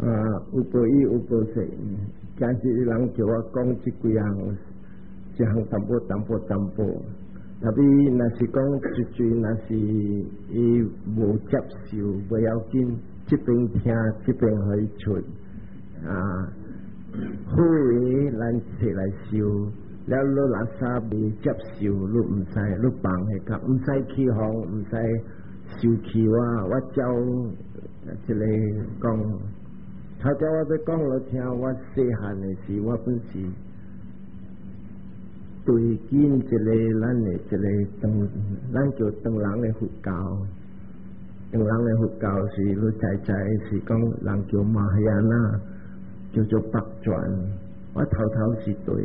啊，有報以有報說，今日人叫我講這幾項，一項淡薄淡薄淡薄。特別若是講一句，若是伊無接受，不要緊，這邊聽，這邊予伊出。啊，好的咱摕來收，了你垃圾未接受，你毋使你放彼個，毋使起哄，毋使生氣我，我照這个講。頭拄我欲講予聽，我細漢的時，我本是對緊一个咱的一个唐，咱叫唐人的佛教。唐人的佛教是你知知是講人叫馬哈亞那，叫做北傳。我頭頭是對，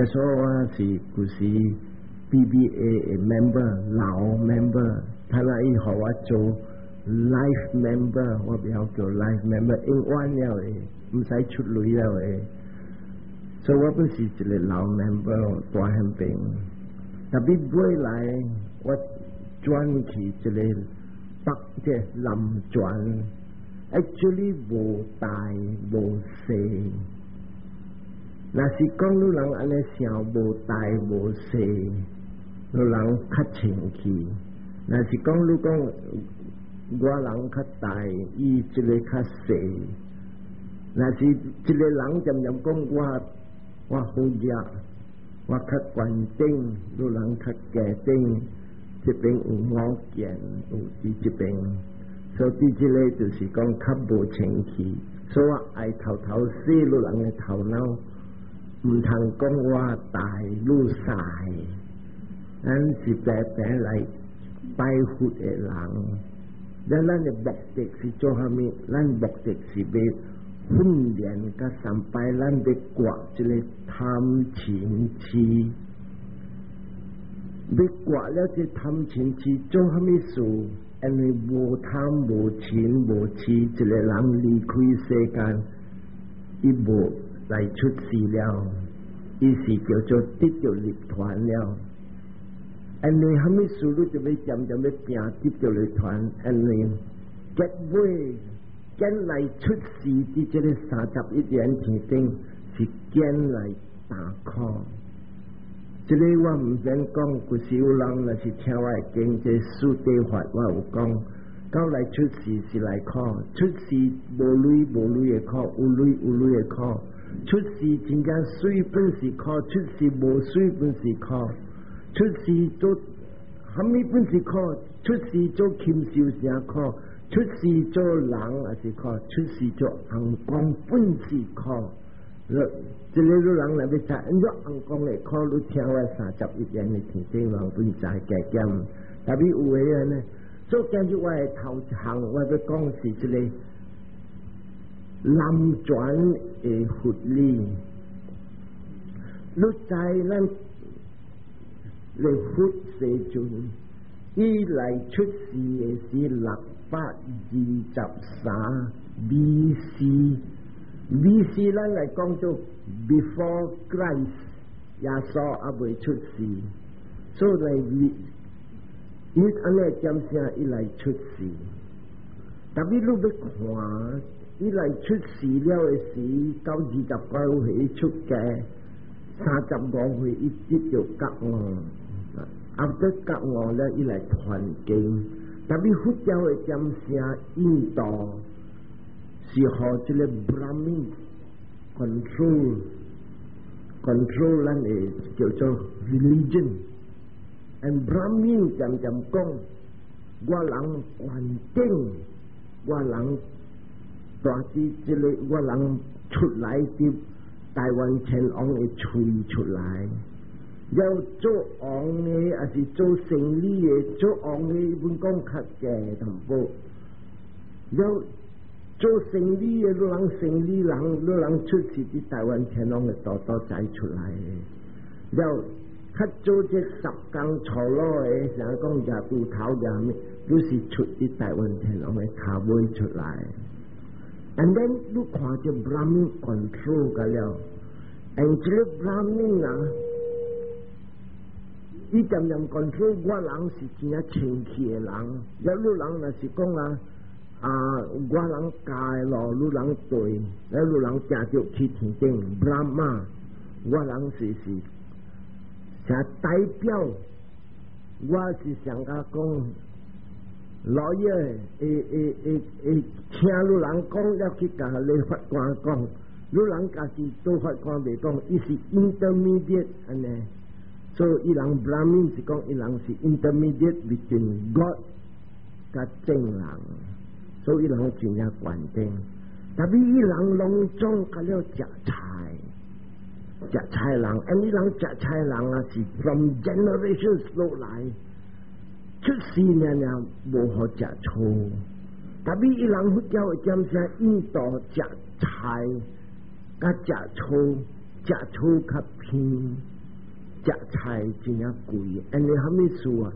所以我是舊時 BBA 的 member，老 member，他那伊予我做 life member，我袂曉叫 life member，永遠了的，毋使出糧了的。所以我本是一个老 member 大漢邊，特別尾來我轉去一个北這南傳，actually 無大無細。若是講你人按呢想無大無細，你人較清氣。若是講你講我人較大，伊這個較細。若是一个人漸漸講我我好額，我較懸頂，你人較低頂，這邊有五見，有佇這邊，所以這个就是講較無清氣。所以我愛頭頭洗你人的頭腦，毋通講我大你細，咱是白白來拜佛的人。咱咱的目的是做啥物？咱目的是欲訓練佮三擺，咱欲割這个貪嗔癡，欲割了這貪嗔癡做啥物事？因為無貪無嗔無癡，一个人離開世間，伊無來出世了，伊是叫做得著涅槃了。因為啥物事你就欲漸漸欲拚得著涅槃，因為結尾見來出世佇這个三十一緣天頂是見來大苦。這个我毋免講，舊時有人若是聽我的經，這四諦法我有講，到來出世是來苦，出世無鐳無鐳的苦，有鐳有鐳的苦。出世真正媠本是苦，出世無媠本是苦。出世做啥物本是苦，出世做禽獸誠苦，出世做人也是苦，出世做尪公本是苦。這个你人若欲知，按怎尪公會苦，你聽我三十一言的天頂人本知加減。特別有的人呢，所以今日我的頭一項我欲講是這个南傳的佛理。你知咱的佛世尊，伊來出世的是623 BC。BC 咱來講做 Before Christ，耶穌猶未出世，所以伊按呢點聲伊來出世。特別你欲看，伊來出世了的時，到29歲出家，35歲伊得著覺悟，after 覺悟了伊來傳經。特別佛教的點聲印度是予這个 Brahmin control control 咱的叫做 religion。And Brahmin 漸漸講，我人懸頂，我人大佇這个，我人出來佇大梵天王的喙出來，要做王的，抑是做生理的，做王的本講較低淡薄，要做生理的，你人生理人，你人出世佇大梵天王的肚肚仔出來的，了較做這十工粗魯的，像講舉鋤頭舉物，都是出佇大梵天王的跤尾出來。And then 你看這 Brahmin control 個了，and 這個 Brahmin 啊，伊漸漸 control 我人是真正清氣的人，了你人若是講啊，啊，我人教的路，汝人對，了汝人行著去天頂。Brahma，我人是啥代表？我是想共講，老爺會會會會聽汝人講，了去共你法官講，汝人家己做法官袂講，伊是 intermediate 按呢，所以伊人 Brahmin 是講伊人是 intermediate between God 佮正人。所以伊人真正懸頂，特別伊人攏總佮了食菜，食菜人，and 伊人食菜人啊是 from generations 落來，出世爾爾無好食醋，特別伊人佛教會點聲印度食菜，佮食醋，食醋較平，食菜真正貴，and 啥物事啊？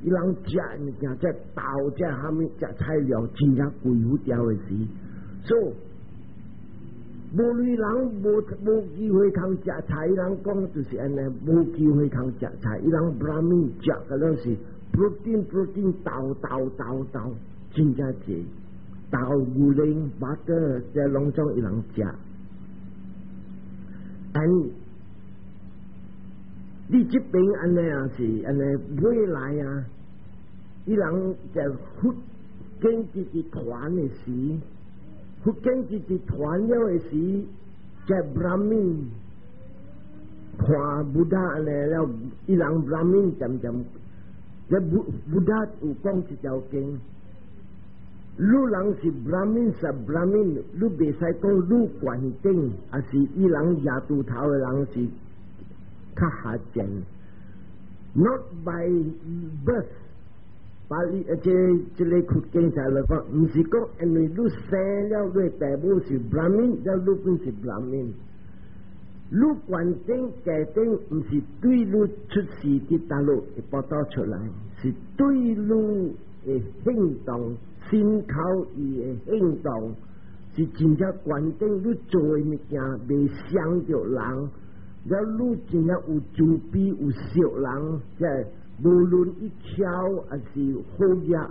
伊人食物件，這豆這蝦米食菜料真正貴佛教的時，所以無類人無機會通食菜，伊人講就是按呢，無機會通食菜。伊人 Brahmin 食個攏是 protein protein 豆豆豆豆，真正濟豆牛奶 butter 這攏總伊人食。And 你這邊按呢啊是按呢未來啊，伊人在佛經這個傳的時，佛經這個傳了的時，這 Brahmin 看 Buddha 按呢了，伊人 Brahmin 漸漸，這 Buddha 有講一條經，汝人是 Brahmin 是 Brahmin，汝袂使講汝懸頂，抑是伊人額拄頭的人是較下賤，not by birth。巴利這這个佛經上來講，毋是講因為你生了你爸母是 Brahmin，了你本是 Brahmin。你懸頂低頂，毋是對你出世佇佗落會報道出來，是對你的行動、心口意的行動，是真正懸頂。你做的物件袂傷著人，了你真正有慈悲有惜人，這無論伊巧抑是好額，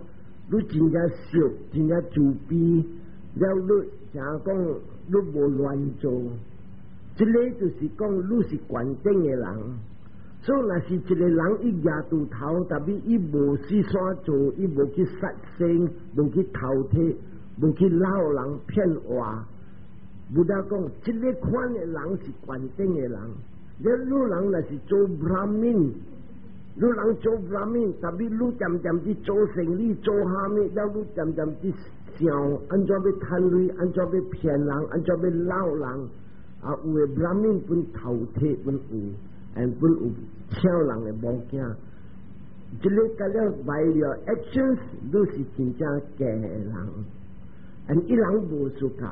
你真正惜，真正慈悲，了你誠講你無亂做，這个就是講你是懸頂的人。所以若是一個人伊額拄頭，特別伊無事煞做，伊無去殺生，無去偷提，無去摟人騙話。Buddha 講，這个款的人是懸頂的人。你汝人若是做 Brahmin，汝人做 Brahmin，特別汝漸漸去做生意做蝦米，了汝漸漸去想按怎欲趁鐳，按怎欲騙人，按怎欲摟人。啊，有的 Brahmin 本偷提本有，and 本有搶人的某囝。這个佮了 by your actions，汝是真正低的人。and 伊人無相佮，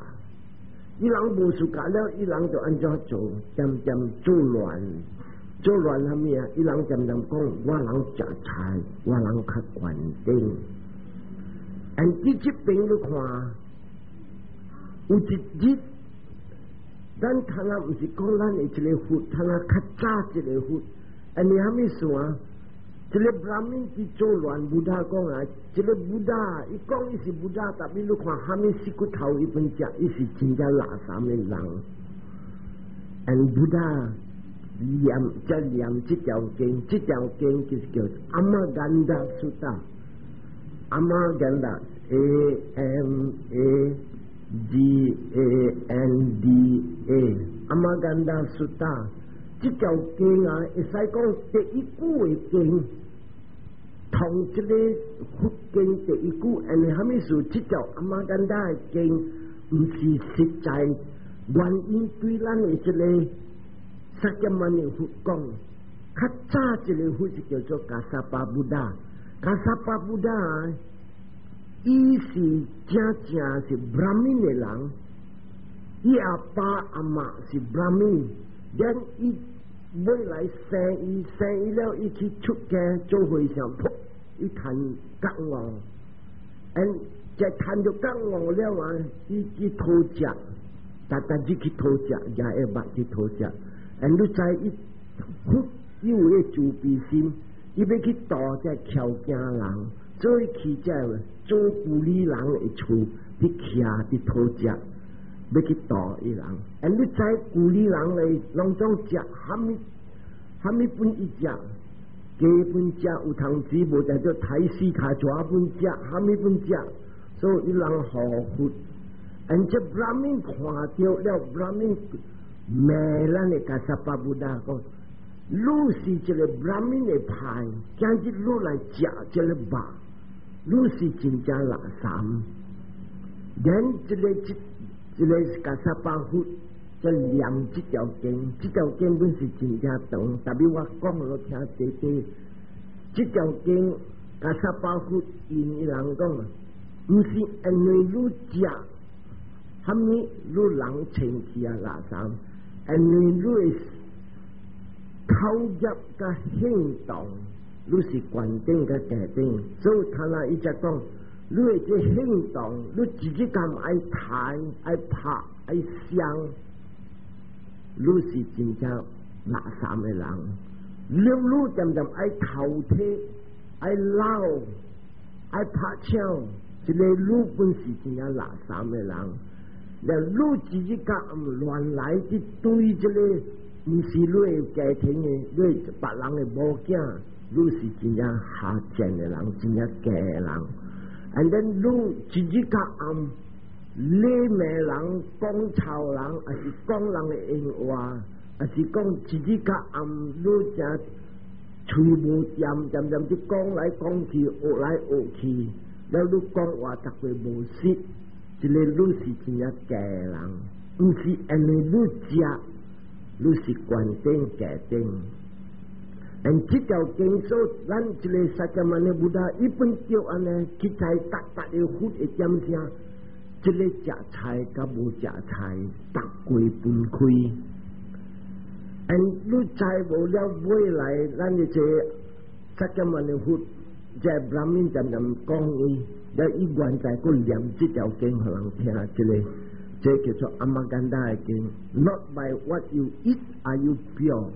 伊人無相佮了，伊人就按怎做？漸漸做亂，做亂蝦米啊？伊人漸漸講，我人食菜，我人較懸頂。and 佇這邊你看，有一日，咱看啊，毋是講咱的一个佛，看啊較早一个佛，and 你蝦米事啊？這个 Brahmin 去做亂，Buddha 講啊，這个 Buddha，伊講伊是 Buddha，特別你看蝦米死骨頭伊本食，伊是真正垃圾的人。And Buddha 念則念這條經，這條經就是叫 Amagandha Sutta。Amagandha A M A G A N D A Amagandha Sutta，這條經啊，會使講第一句的經，同這个佛經第一句，因為蝦米事？這條 Amagandha 的經，毋是實在原因對咱的這个釋迦牟尼佛講，較早一个佛是叫做 Kassapa Buddha，Kassapa Buddha，伊是正正是 Brahmin 的人，伊阿爸阿媽是 Brahmin，then 伊尾來生伊生伊了，伊去出家做和尚，噗，伊趁覺悟，and 在趁著覺悟了啊，伊去討食，逐逐日去討食，也會捌去討食，and 你知伊佛有個慈悲心，伊欲去度這抾囝人。所以去這做咕喱人的厝，佇徛佇討食，欲去度伊人。And 你知咕喱人咧，攏總食啥物啥物分伊食，雞分食有通食，無就做刣死跤蛇分食，啥物分食，所以伊人予佛。And 這 Brahmin 看著了，Brahmin 罵咱的 Kassapa Buddha 講，你是一個 Brahmin 的派，今日你來食這個肉，你是真正垃圾。連這個這這個 Kassapa 佛，才念這條經，這條經本是真正長，但欲我講予聽短短。這條經 Kassapa 佛因伊人講，毋是因為你食，啥物你人清氣啊垃圾，因為你的口業佮行動，你是懸頂佮低頂，所以他那伊才講，你的這行動，你自己敢愛刣、愛拍、愛傷，你是真正垃圾的人。你你漸漸愛頭鐵、愛鬧、愛拍槍，這个你本是真正垃圾的人。了你自己敢亂來去對這个，毋是你的家庭的，你別人的某囝，你是真正下賤的人，真正假的人。And then 你自己較暗，你罵人、講臭人，抑是講人的閒話，抑是講自己較暗，你誠喙無掂，漸漸就講來講去，學來學去，了你講話逐個無實，這个你是真正假的人，毋是因為你食，你是懸頂低頂。And 這條經說，咱這个釋迦牟尼 Buddha 伊本著按呢，去在逐逐个佛的點聲，這个食菜佮無食菜，逐過分開。And 你知無了尾來，咱的這个釋迦牟尼佛，這 Brahmin 漸漸講伊，了伊原在閣念這條經予人聽，這个這叫做阿瑪干達的經。Not by what you eat are you pure,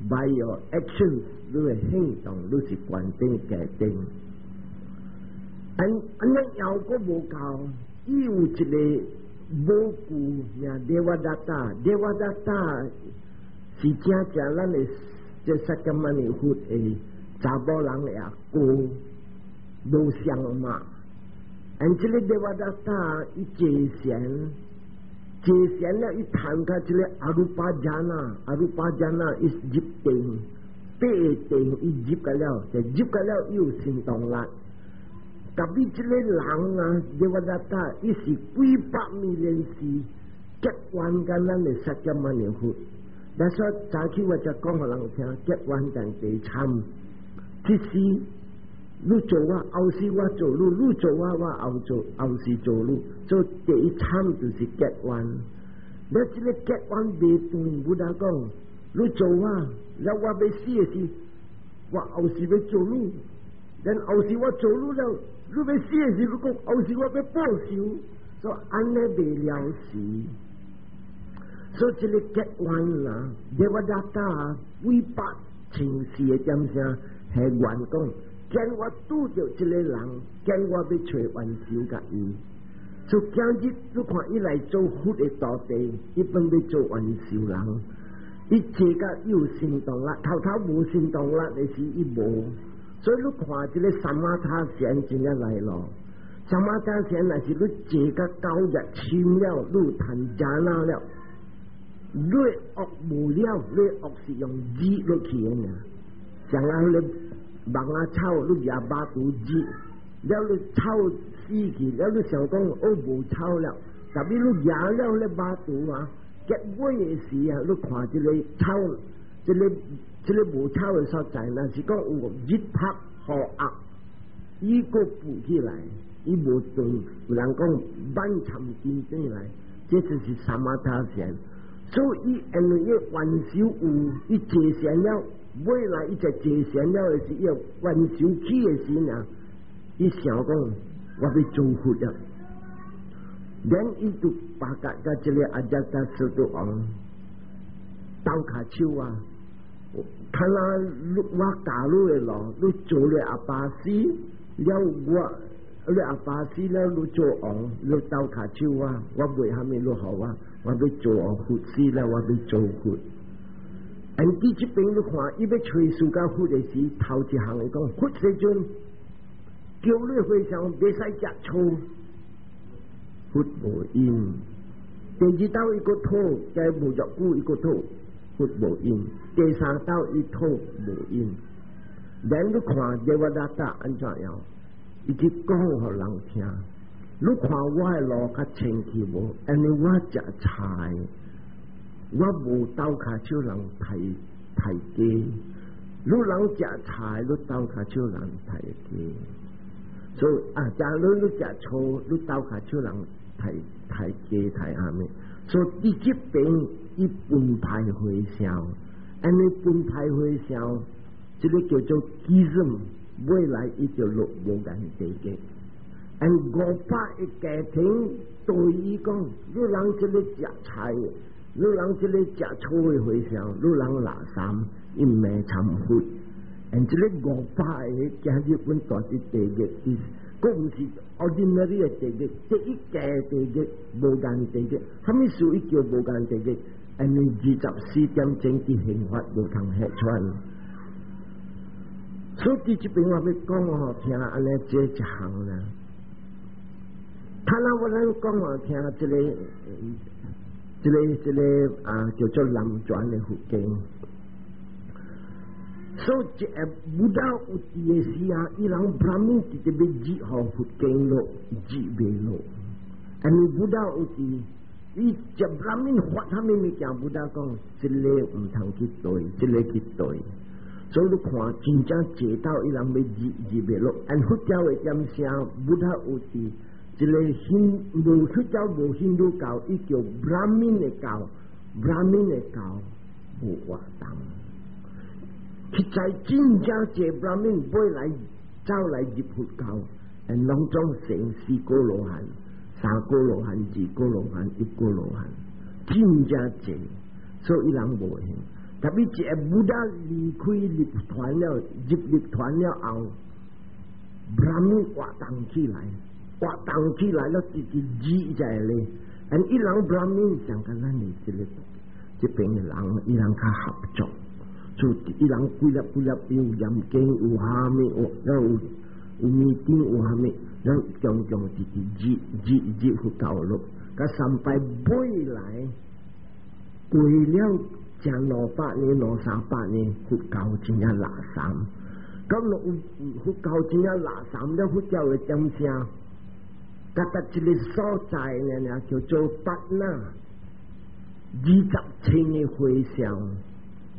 by your actions，你的行動你是懸頂低頂。按按呢猶閣無夠，伊有一个母舅名 Devadatta，Devadatta 是正正咱的這釋迦牟尼佛的查某人的阿哥，無相嘛。按這个 Devadatta 伊坐禪，坐禪了伊談到這个 arupa jhana，arupa jhana 伊入定，八個定伊入個了，就入個了伊有神通力。特別這个人啊，Devadatta 伊是幾百萬世結緣佮咱的釋迦牟尼佛。但說早起我才講予人聽，結緣但地參，其實你做我後世我做你，你做我我後做後世做你，做第一參就是結緣。你這个結緣未斷，Buddha 講，你做我，了我欲死的時，我後世欲做你，然後世我做你了，你欲死的時，你講後世我欲報仇，所以按呢袂了時。所以這个結緣啦，Devadatta 幾百千世的點聲係願講，見我拄著這个人，見我欲揣冤仇共伊。所以今日你看伊來做佛的徒弟，伊本欲做冤仇人，伊坐甲有神通力，頭頭無神通力的時伊無，所以你看這个 samatha 禪真正來咯。samatha 禪若是你坐甲九日深了，你談 jhana 了。你惡無了，你惡是用舌落去的爾。像啊，你網仔草，你舉肉毒舌，了你草死去，了你想講哦無草了，特別你舉了你肉毒啊，結尾的時啊，你看這個草，這个這个無草的所在，若是講有日曝雨壓，伊閣浮起來，伊無斷，有人講萬參金轉來，這就是 samatha 禪。所以因為伊冤仇有，伊坐禪了，尾來伊在坐禪了的時，伊冤仇起的時呢，伊想講我欲做佛了，連伊就巴甲佮這个阿迦達斯都王鬥跤手啊，看啦，我教你的路，你做了阿爸死，了我你阿爸死了，你做王，你鬥跤手我，我袂蝦米你予我，我欲做王，佛死了我欲做佛。And 佇這邊你看，伊欲揣師迦佛的時，頭一項伊講佛世尊，叫你和尚袂使食醋，佛無應。第二道伊閣討，加無偌久伊閣討，佛無應。第三道伊討無應。咱你看 Devadatta 按怎樣？伊去講予人聽。你看我的路較清氣無？因為我食菜，我無鬥跤手人刣刣雞。你人食菜，你鬥跤手人刣雞。所以啊，假如你食醋，你鬥跤手人刣刣雞刣啥物？所以佇這邊伊分派和尚，因為分派和尚，這個叫做 schism，未來伊就落無間地獄。And 500個家庭對伊講，你人這個食菜，你人這個食醋的和尚，你人垃圾，伊毋會參佛。And 這個500個今日阮住佇地獄，伊閣毋是 ordinary 的地獄，第一個地獄無間地獄。啥物事伊叫無間地獄？因為24點鐘佇刑法無通歇喘。所以佇這邊我欲講予聽，按呢這一項啦。他那我咱講予聽，這個、這個、這個啊，叫做南傳的佛經。所以這個 Buddha 有佇的時啊，伊人 Brahmin 直直欲入予佛經落，入袂落。因為 Buddha 有佇，伊這 Brahmin 發啥物物件，Buddha 講，這個毋通去對，這個去對。所以你看，真正濟到伊人欲入入袂落。按佛教的點聲，Buddha 有佇，這個印無佛教無印度教，伊叫 Brahmin 的教，Brahmin 的教無活動。實在真正濟 Brahmin 欲來走來入佛教，and 攏總成四果羅漢、三果羅漢、二果羅漢、一果羅漢，真正濟，所以伊人無閒。特別一個 Buddha 離開涅槃了，入涅槃了後，Brahmin 活動起來，活動起來了，直直入在咧。And 伊人 Brahmin 像佮咱的這個這邊的人，伊人較合作。就伊人幾粒幾粒有念經有蝦米有，有有 meeting 有蝦米，咱強強直直入入入佛教落，佮三擺尾來過了成200年、兩三百年，佛教真正垃圾。咁若佛教真正垃圾了，佛教會點聲？佮得一個所在呢，叫做 Patna，20千個和尚。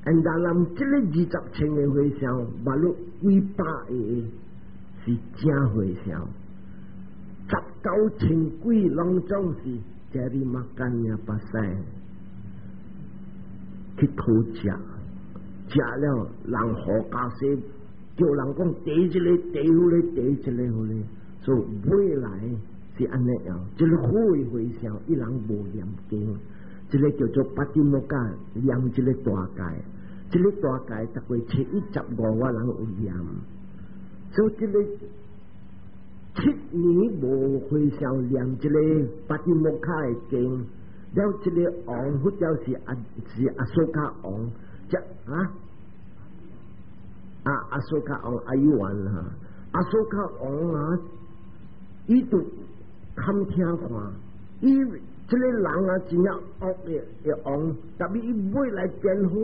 And 咱這個20千個和尚，馬路幾百個是正和尚，19千幾攏總是 cari makan 呀，巴西去討食，食了人好家說，叫人講第一個，第二個，第一個，彼個，所以未來是按呢樣，這個好的和尚，伊人無念經。這個叫做 Patimokkha，念這個大戒，這個大戒大概七一十五個人有念，所以這個7年無和尚念這個 Patimokkha 的經，了這個王佛教是阿是 Asoka 王，這啊啊 Asoka 王阿育王哈，Asoka 王啊，伊就堪聽看，伊。這個人啊，真正惡的的王，特別伊尾來變好，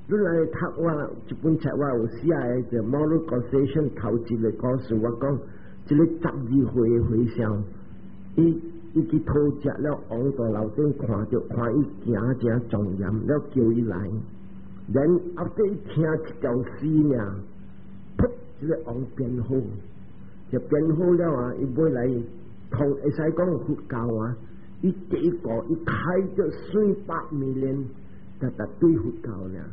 你來讀我這本冊，我有寫的就 Moral Causation 頭一個故事，我講這個12歲的和尚，伊伊去討食了，王大樓頂看著看伊行誠莊嚴，了叫伊來，然後伊聽一條詩爾，噗，這個王變好，就變好了啊！伊尾來同會使講佛教啊。伊第一個，伊開咗400 million，就就對佛教了。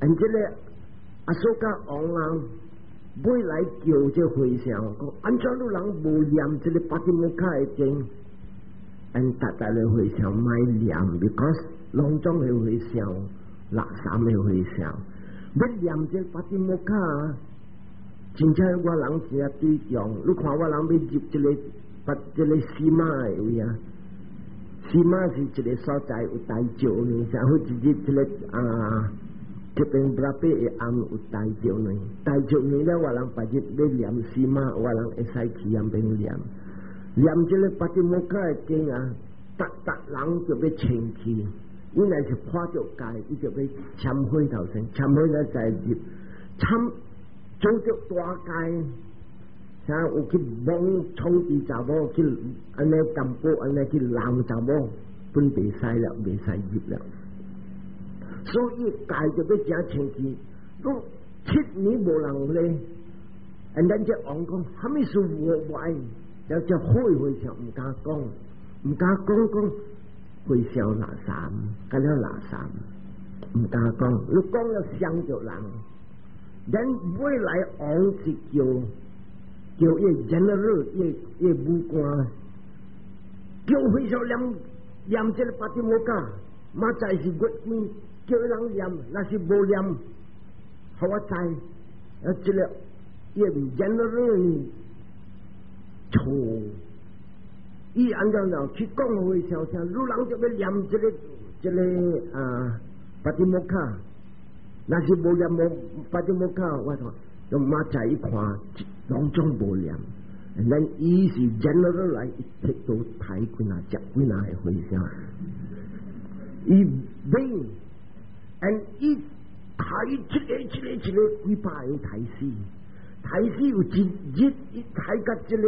And 這個 Asoka 王啊，尾來叫這和尚講，按怎你人無念這個 Patimokkha 的經？And 逐逐個和尚莫念，because 攏總的和尚，垃圾的和尚，欲念這 Patimokkha，真正我人真正對象，你看我人欲入這个把這个司馬的位啊，司馬是一个所在有大石呢，像好一日這个啊，這邊 Berapi 的暗有大石呢，大石呢了我人別日欲念司馬，我人會使去遐邊念，念這个 Patimokkha 的經啊，逐逐人就欲清氣，伊若是破著戒，伊就欲懺悔頭先，懺悔了再入，懺做著大戒，像有去摸創治查某去按呢淡薄按呢去弄查某，本袂使了，袂使入了。所以戒就欲誠清氣，講7年無人咧，and then 這王講，啥物事無愛，了這好和尚毋敢講，毋敢講講和尚垃圾，甲了垃圾，毋敢講，你講了傷著人。咱未來王是叫叫伊 general，伊伊武官，叫和尚念念這个 Patimokkha，明仔是月幾，叫人念，若是無念，予我知，啊，這个伊 general 錯，伊按怎樣去講和尚聽，汝人就欲念這个這个啊 Patimokkha。若是無念無 Patimokkha，我講就明仔一看，攏總無念。咱伊是 general 來，伊提到刣幾若食幾若个和尚。伊變，and 伊刣一个一个一个幾百个刣死，刣死有一日伊刣甲這个，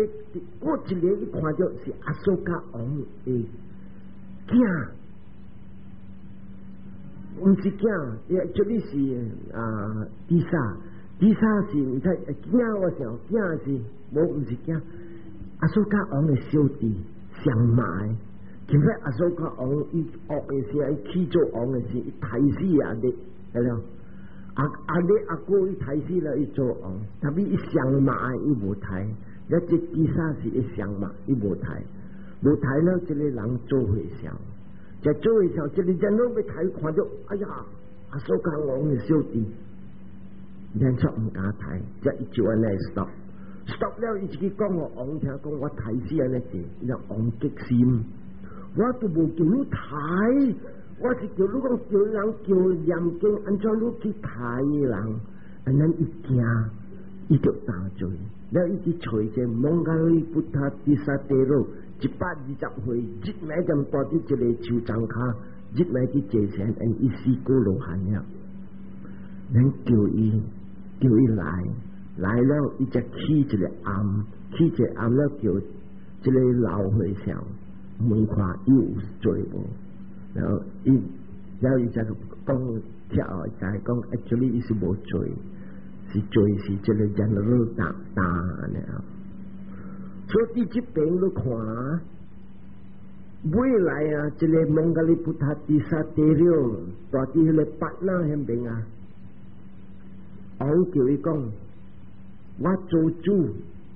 過一个伊看著是阿蘇卡王的囝。毋是囝，伊這裡是啊，第三，第三是毋知囝，我想囝是無毋是囝，阿蘇卡王的小弟上馬的，前擺阿蘇卡王伊惡的時，伊起做王的時，伊刣死阿弟，係了，阿阿弟阿哥伊刣死了，伊做王，tapi 伊上馬伊無刣，了這第三是伊上馬伊無刣，無刣了，這个人做和尚。在做和尚，這个人攏欲刣看著，哎呀，阿蘇卡王的小弟，然後毋敢刣，才伊就按呢 stop，stop 了，伊自己講予王聽，講我刣死按呢濟，伊講王激心，我都無叫你刣，我是叫你講叫人叫念經，按怎你去刣人？按呢伊驚，伊就擔罪，了伊去揣這 Moggaliputta Tissa Thero，120歲，日暝就蹛佇一个樹叢跤，日暝去坐禪，因伊四果羅漢了。咱叫伊，叫伊來，來了伊才起一个庵，起一个庵了叫這个老和尚問看伊有罪無？然後伊，然後伊才講，跳就係講，actually 伊是無罪，是罪是這个人老大大了。所以這邊你看，未來啊，這个 Moggaliputta Tissa Thero，蹛佇彼个八那彼邊啊，王叫伊講，我做主，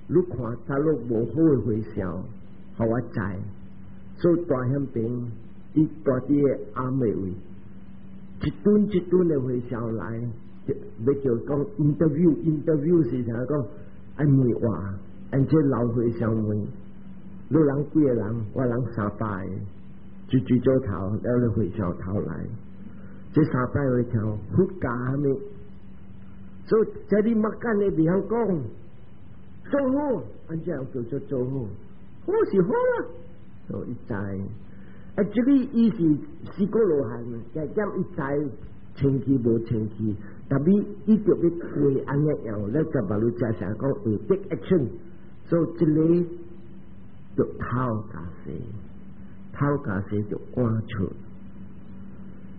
你看他若無好的和尚，予我知。所以蹛彼邊，伊蹛佇个暗的位，一頓一頓的和尚來，欲叫講 interview，interview 是啥講？愛問話。按這老和尚問，汝人幾个人？我人300个，舉舉做頭，了咧和尚頭來。這三百和尚佛教啥物？所以這你麥干的袂曉講，做好，按這樣叫做做好，好是好啦。所以伊知，啊，這裡伊是四果羅漢，加減伊知清氣無清氣，tapi 伊就欲過按呢樣，咧就把你加上講會 take action。所以這个就頭家洗，頭家洗就趕出。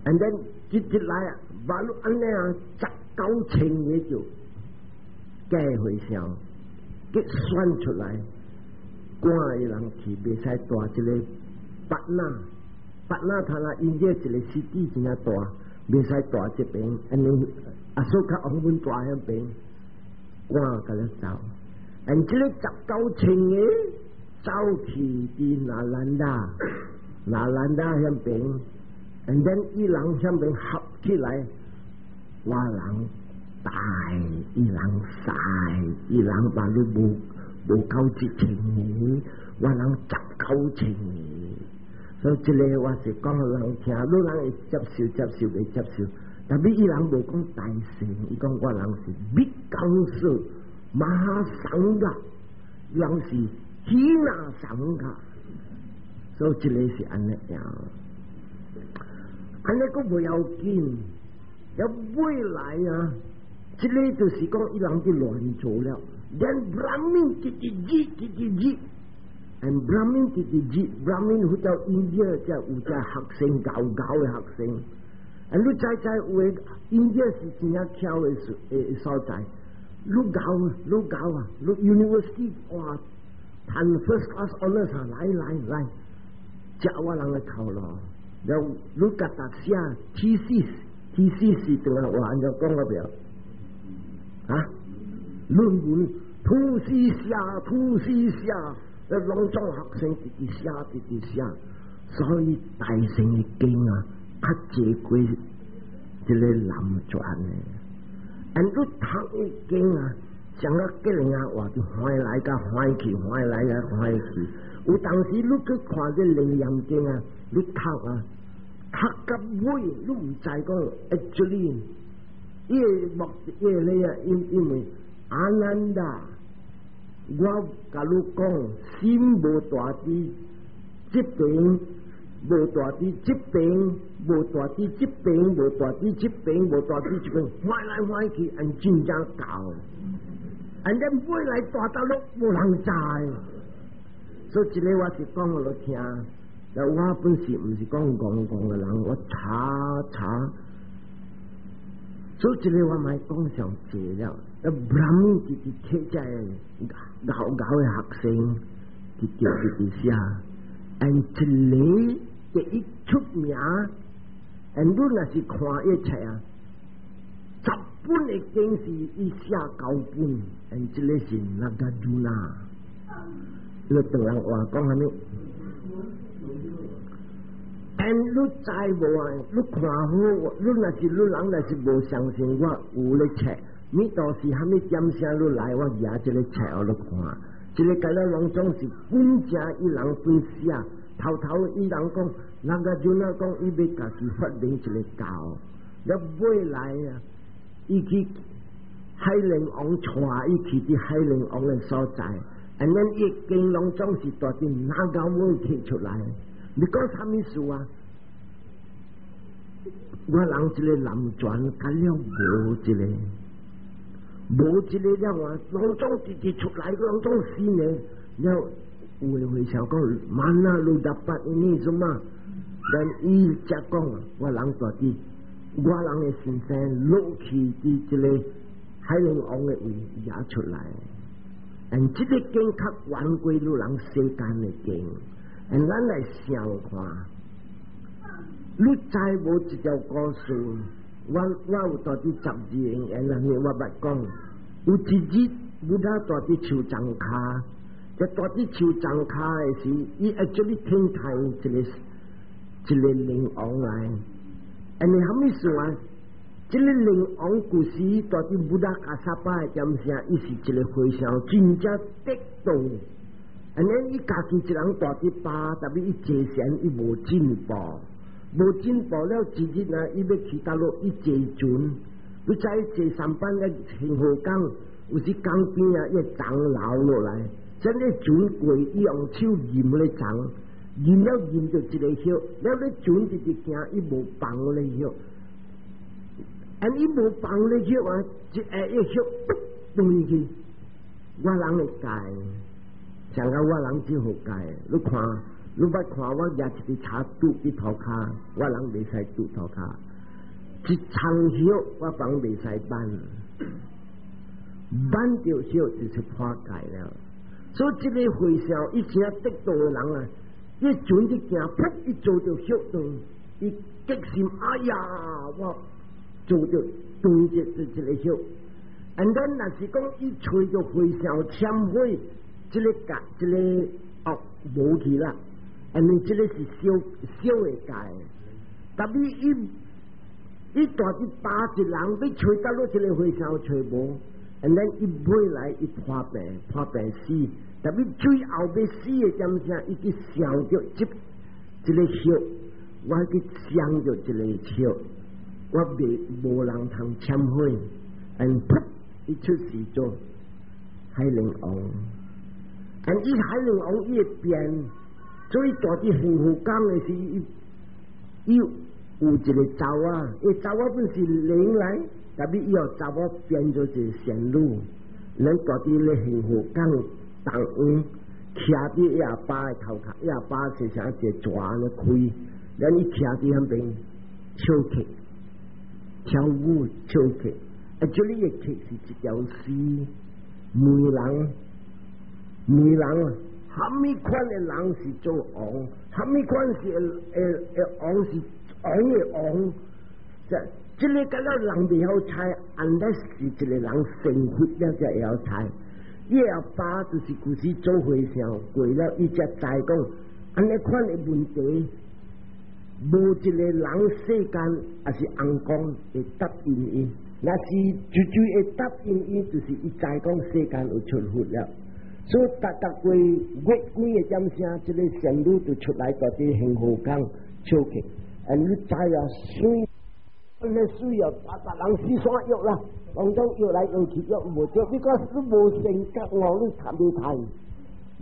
And then 一一來啊，把你按呢啊，19,000個就假和尚，給選出來，趕的人去，袂使蹛這个八那，八那他那因這一个 city 真正大，袂使蹛這邊，按呢阿蘇卡王阮蹛彼邊，趕共伊走。按這个19,000個走去佇那蘭達，那蘭達彼邊，and then 伊人彼邊合起來，我人大，伊人細，伊人話你無無夠1000個，我人19,000個。所以這个我是講予人聽，你人會接受接受袂接受，但是伊人無講大乘，伊講我人是密教士、Mahasangha，人是 Hina Sangha，所以這个是按呢樣，按呢閣無要緊，要未來啊，這个就是講伊人佇亂做了，連 Brahmin 直直字直直字。And Brahmin 直直字，Brahmin 好似印度這有隻學生𠢕𠢕的學生，啊，你知知有的印度是真正巧的所在，你𠢕你𠢕啊，你 university 哇，趁 first class honours 啊，來來來，食我人的頭路，了你家己寫 thesis，thesis 是怎啊話按怎講個袂？啊，論文，吐司寫，吐司寫。攏總學生直直寫，直直寫，所以大乘的經啊，較濟過這个南傳的。按你讀的經啊，像個吉人啊話就歡來佮歡去，歡來佮歡去。有當時你去看這楞嚴經啊，你讀啊，讀到尾，你毋知講，actually，伊个目的，伊個咧啊，因為阿難達。我共你講，心無蹛佇這邊，無蹛佇這邊，無蹛佇這邊，無蹛佇這邊，無蹛佇這邊，換來換去，按真正𠢕，按咱尾來蹛佗落無人知。所以這个我是講予你聽，我本是毋是講戇戇的人，我查查。所以這个我莫講上濟了。啊，Brahmin 直直摕這𠢕𠢕的學生，直直直直寫，and 一个第一出名，and 你若是看伊冊啊，10本的經是伊寫九本，and 這个是 Nagarjuna，你唐人話講啥物？and 你知無啊？你看好，你若是你人若是無相信我有咧冊。你到時蝦米點聲你來，我舉這个冊予你看。這个敢若攏總是本正伊人本寫，頭頭伊人講，人家就那講，伊欲家己發明一个教，了尾來啊，伊去海陵王帶伊去佇海陵王的所在，按呢伊經攏總是蹛佇哪個尾提出來？你講啥物事啊？我人這个南傳，敢了無這个。無這个了啊，攏總直直出來，攏總新的。了有的和尚講，mana lu dapat ini semua？但伊才講，我人蹛佇，我人的先生落去佇這个海陵王的位也出來。and 這个經較懸過汝人世間的經，and 咱來想看，你知無這條故事？我有蹛佇十二因緣，我捌講，有一日，Buddha 蹛佇樹叢跤，在蹛佇樹叢跤的時，伊 actually 聽見一个一个靈王來，and 蝦米事啊？這个靈王古時蹛佇 Buddha Kassapa 的點聲，伊是一个和尚，真正得道。and 呢，伊家己一人蹛佇巴，但是伊坐禪，伊無進步。無進步了，一日啊，伊欲去佗落，伊坐船，你知坐舢舨咧清河港，有時江邊啊，伊漲流落來，這個船過，伊用手撳咧漲，撳了撳著一個葉，了咧船直直行，伊無放咧葉，and 伊無放咧葉啊，一下一葉斷去，我人會戒，像個我人真好戒，你看。你捌看我舉一支柴拄佇塗跤，我人袂使拄塗跤。一層葉我放袂使挽，挽著葉就是破戒了。所以這个和尚伊真得道的人啊，伊船一行，噗，伊做著葉斷，伊激心，哎呀，我做著斷一一個葉。and then 若是講伊揣著和尚懺悔，這个戒，這个惡無去啦。因為這个是小小的戒，但是伊伊蹛佇百一人欲揣到落這个和尚揣無，and then 伊尾來伊破病破病死，特別最後欲死的點聲，伊去想著這這个葉，我去想著這個葉，我袂無人通懺悔，and 噗，伊出世做海陵王，and 伊海陵王伊會變，所以蹛佇幸福港的時，伊伊有一个查某，伊查某本是靈來，特別伊予查某變做一个仙女，咱蹛佇咧幸福港東園，徛佇伊阿爸的頭殼，伊阿爸是像一个蛇咧開，咱伊徛佇彼邊唱曲、跳舞唱曲，啊，這裡的曲是一條絲，問人問人，蝦米款的人是做王，蝦米款是會會王是王的王，這這个甲了人袂曉猜，unless 是一個人成佛了才會曉猜。伊阿爸就是舊時做和尚，過了伊才知講，按呢款的問題，無一個人世間抑是尪公會答應伊。若是絕對會答應伊，就是伊知講世間有出佛了。所以逐逐個月幾个點聲，這个仙女就出來蹛佇幸福港唱曲。啊，你知啊，水，那水啊，逐逐人四散約啦，攏總約來約去約無著，你講你無成覺悟，你參袂趁。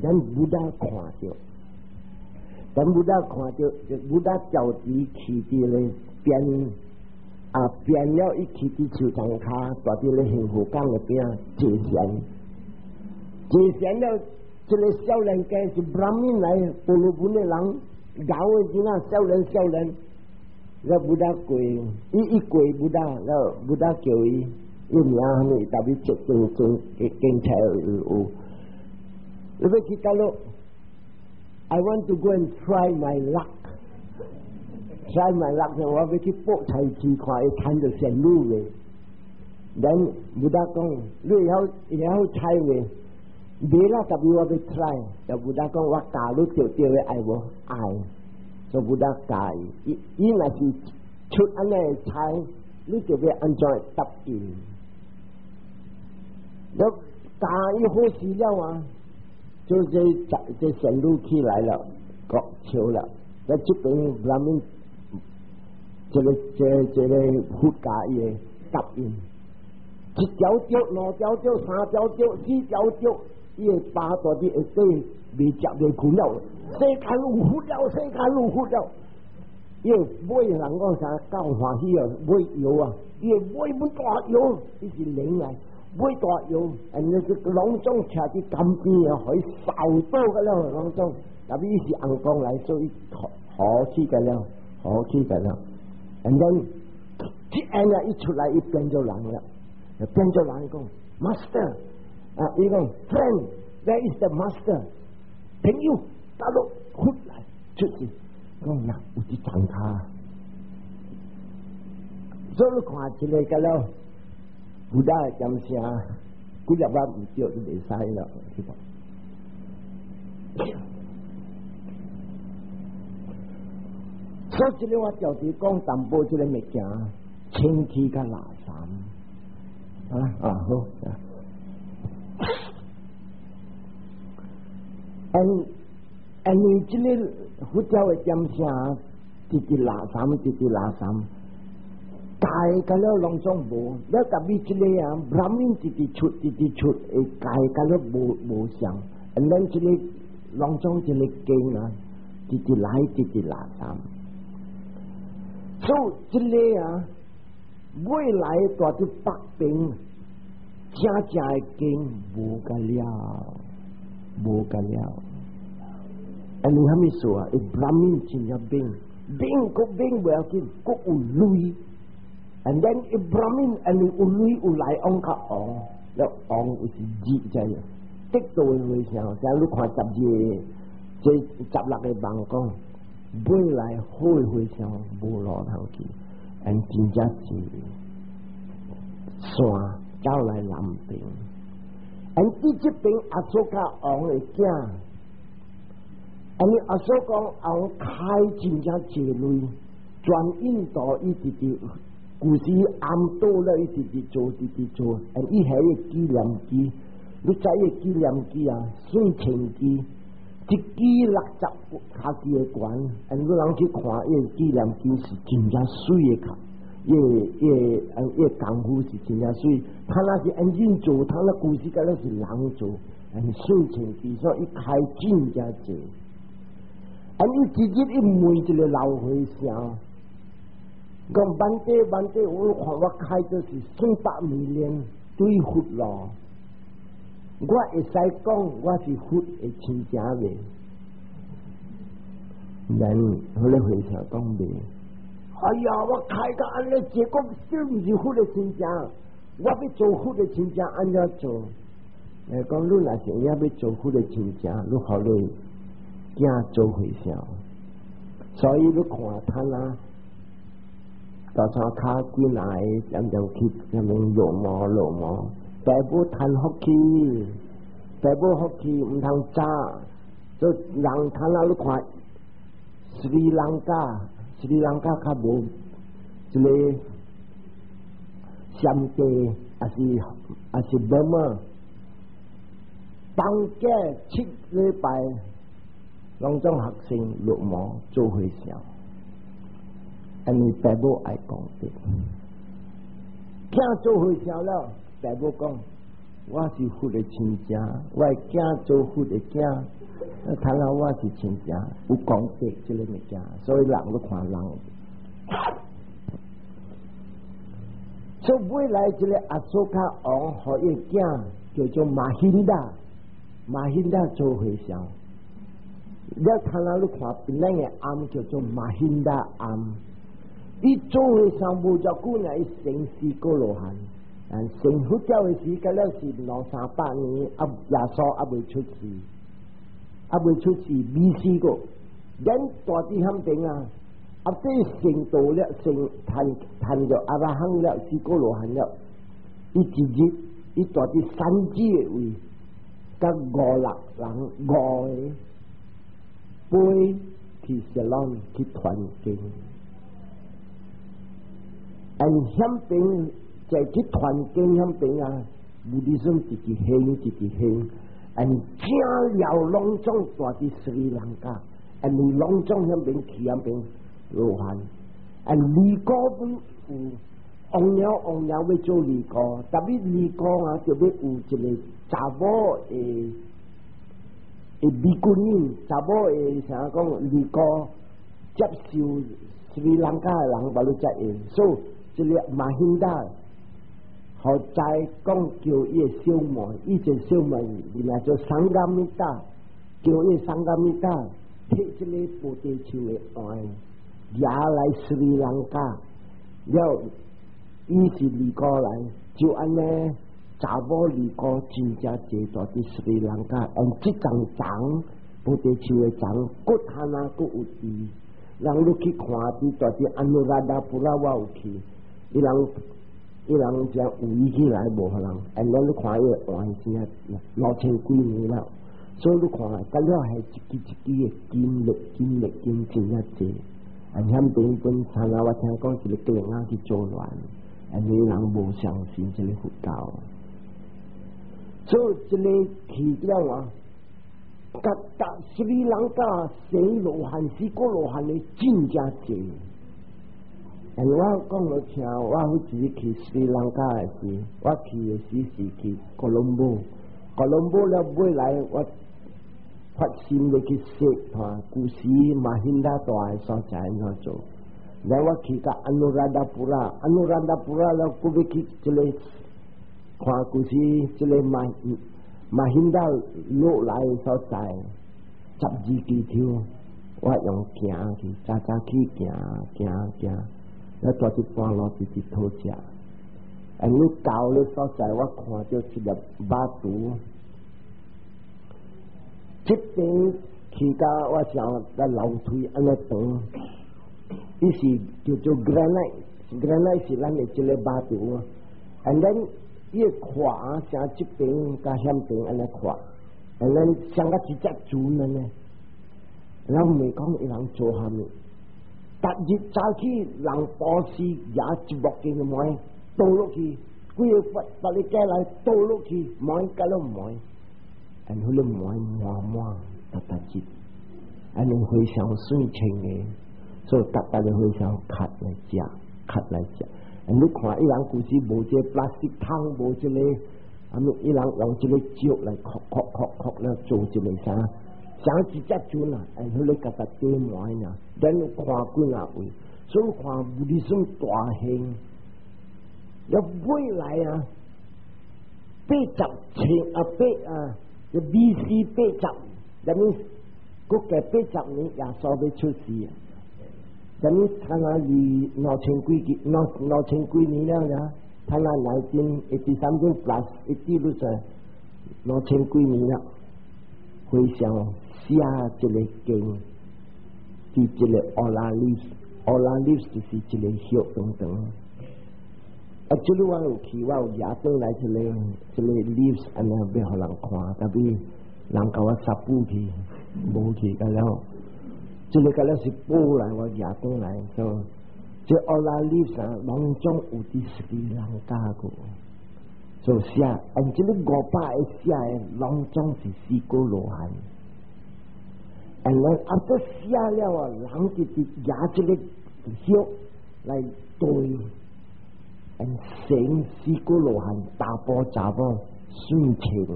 咱 Buddha 看著，咱 Buddha 看著，Buddha 調佇去佇咧變啊變了，伊去佇樹叢跤，蹛佇咧幸福港的邊坐禪，坐禪了，這个少年家是 Brahmin 來，婆羅門的人，𠢕的囡仔少年少年。了 Buddha 過，伊一過 Buddha，了 Buddha 叫伊，伊名啥物？特別接經經經冊有。你欲去佗落？I want to go and try my luck. Try my luck，我欲去搏菜市，看會趁著仙女未？Then Buddha 講，你會曉會曉猜未？袂啦，特別我欲 try。就 Buddha 講，我教你著對的愛無愛？所以 Buddha 教伊，伊若是出按呢猜，你就欲按怎答應？了教伊好勢了啊！就這這仙女起來了，國笑了。在這邊咱們這个這這个佛教伊的答應，一條著、兩條著、三條著、四條著，伊的爸蹛佇下底未食未睏了，世間有佛了，世間有佛了。伊買人講啥夠歡喜啊，買藥啊，伊買本大藥，伊是靈來。買大藥，人家攏總徛佇江邊啊，予伊掃倒個了，攏總。特別伊是尪公來，所以好好起個了，好起個了。And then 一按啊，一出來，伊變做人了，變做人講，Master，啊，伊講 Friend，where is the master？朋友，佗落佛來出世，講嗱有佇叢跤，所以你看一个個了。Buddha 的點聲，幾粒仔毋對就袂使了，是吧？所以這个我常常講淡薄這个物件，清氣佮垃圾，啊啊好。因因為這个佛教的點聲，直直垃圾，直直垃圾。大個了攏總無，了特別這個啊，Brahmin 直直出，直直出，會改個了無無相。咱這個攏總這個經啊，直直來，直直垃圾。所以這个啊，未來蹛佇北邊，正正的經無個了，無個了。因為啥物事啊？伊 Brahmin 真正猛，猛閣猛袂要緊，閣有鐳。And then 伊 Brahmin 因為有鐳有來往較旺，了旺有是熱在，得道的和尚，像你看十二個，這十六个網講，未來好的和尚無路通去，𪜶真正是山走來南邊，𪜶佇這邊阿蘇卡王的囝，因為阿蘇卡王開真正濟鐳，全印度伊直直。舊時暗倒了，伊直直做，直直做，and 伊係個紀念機，你知個紀念機啊，四千支，一支60跤的懸，and 你人去看伊個紀念機是真正媠的卡，伊個功夫是真正媠，他若是 engine 做，他那舊時敢若是人做，and 四千支，所以伊開真正濟。啊！伊一日伊問一個老和尚，講萬地萬地，我看我開就是400 million 對佛咯，我會使講我是佛的親情未？然彼個和尚講未。哎呀，我開到按呢，結果是毋是佛的親情？我欲做佛的親情，按怎做？來講，你若是會欲做佛的親情，你予你囝做和尚，所以你看他啦，就算較幾若個漸漸去啥物落毛落毛，爸母趁福氣，爸母福氣毋通早，做人他啦你看，斯里蘭卡，斯里蘭卡較無一個暹地，抑是burma嘛，放假7禮拜。攏總學生落毛做和尚，因為爸母愛功德。囝做和尚了，爸母講我是佛的親情，我的囝做佛的囝，睇下我是親情，有功德這個物件，所以人都看人。所以未來這個阿蘇卡王予伊囝叫做馬興達，馬興達做和尚。你看啦，你看檳榔的庵叫做馬興達庵。伊做和尚無遮久呢，伊成四果羅漢。成佛教的時間了是兩三百年，啊耶穌猶未出世，猶未出世未死過。咱大佇遐邊啊，啊這成道了，成談談著阿羅漢了，四果羅漢了。伊一日，伊蹛佇山寺的位，佮五六人五個飛去雪蘭去傳經，按遐邊在去傳經遐邊啊，Buddhism 直直興，直直興，按正了攏總蹛佇斯里蘭卡，按攏總遐邊去遐邊羅漢，按尼姑本有王娘王娘欲做尼姑，特別尼姑啊，就欲有一個查某的。會比丘尼查某會啥講尼姑接受斯里蘭卡的人，無你才會，所以這個馬興達，予知講叫伊的小妹，伊這小妹名做桑伽米達，叫伊桑伽米達提這個菩提樹的葉，掠來斯里蘭卡，了伊是尼姑來，就按呢。查某尼姑真正濟蹛佇斯里蘭卡，按這叢欉菩提樹的欉，閣攤啊閣有佇，人你去看佇蹛佇安努拉達布拉我有去，伊人才圍起來無予人，按咱你看伊個葉真正2000幾年了，所以你看，敢了係一支一支的金綠金綠金真正濟，按遐邊本參啊，我聽講一個格仔去做亂，按伊人無相信這個佛教。所以這個去了啊，甲甲斯里蘭卡成羅漢、四果羅漢的真正濟。欸，我講予聽，我好一日去斯里蘭卡的時，我去的時是去哥倫布，哥倫布了尾來我發心欲去踅看舊時馬興達蹛的所在按怎做。然後我去到安努拉達布拉，安努拉達布拉了，閣欲去這個看舊時這個馬興達落來的所在，12支柱，我用行去，早早去行行行，了蹛佇半路直直討食。啊，你到咧所在，我看著一粒肉球，這邊去到我想在樓梯按呢長，伊是叫做 granite，granite 是咱的這個肉球，and then 伊個看像這邊佮遐邊按呢看，and then 像個一隻船按呢，然後問講伊人做啥物？逐日早起人布施也一木經嘅糜倒落去，規个別別個過來倒落去，糜甲攏糜，然後咧糜滿滿，逐逐日，按呢和尚算清的，所以逐逐個和尚較來食，較來食。你看伊人舊時無這個 plastic 桶，無這個，啊物伊人用這個石來敲敲敲敲了做一個啥，像一隻船啊，然後咧共它堆滿爾，咱看幾若位，所以看 Buddhism 大興，了未來啊，80千啊八啊，BC 80，咱們閣過80年耶穌欲出世啊。咱們睇下是兩千幾幾兩兩千幾年了呀，睇下 1980 something plus 一啲都是兩千幾年了。和尚寫這個經，佇這個 Ola leaves，Ola leaves 就是一個葉長長。啊，這裡我有去，我有拿轉來這個這個 leaves 按呢欲予人看，但是人共我殺補去，無去甲了。這個甲了是寶來，我拿轉來，所以這 Ola leaves 啊，攏總有佇斯里蘭卡個，就寫，按這個500個寫的，攏總是四果羅漢。And then after 寫了啊，人直直拿這個葉來對，and 成四果羅漢查埔查某算清的，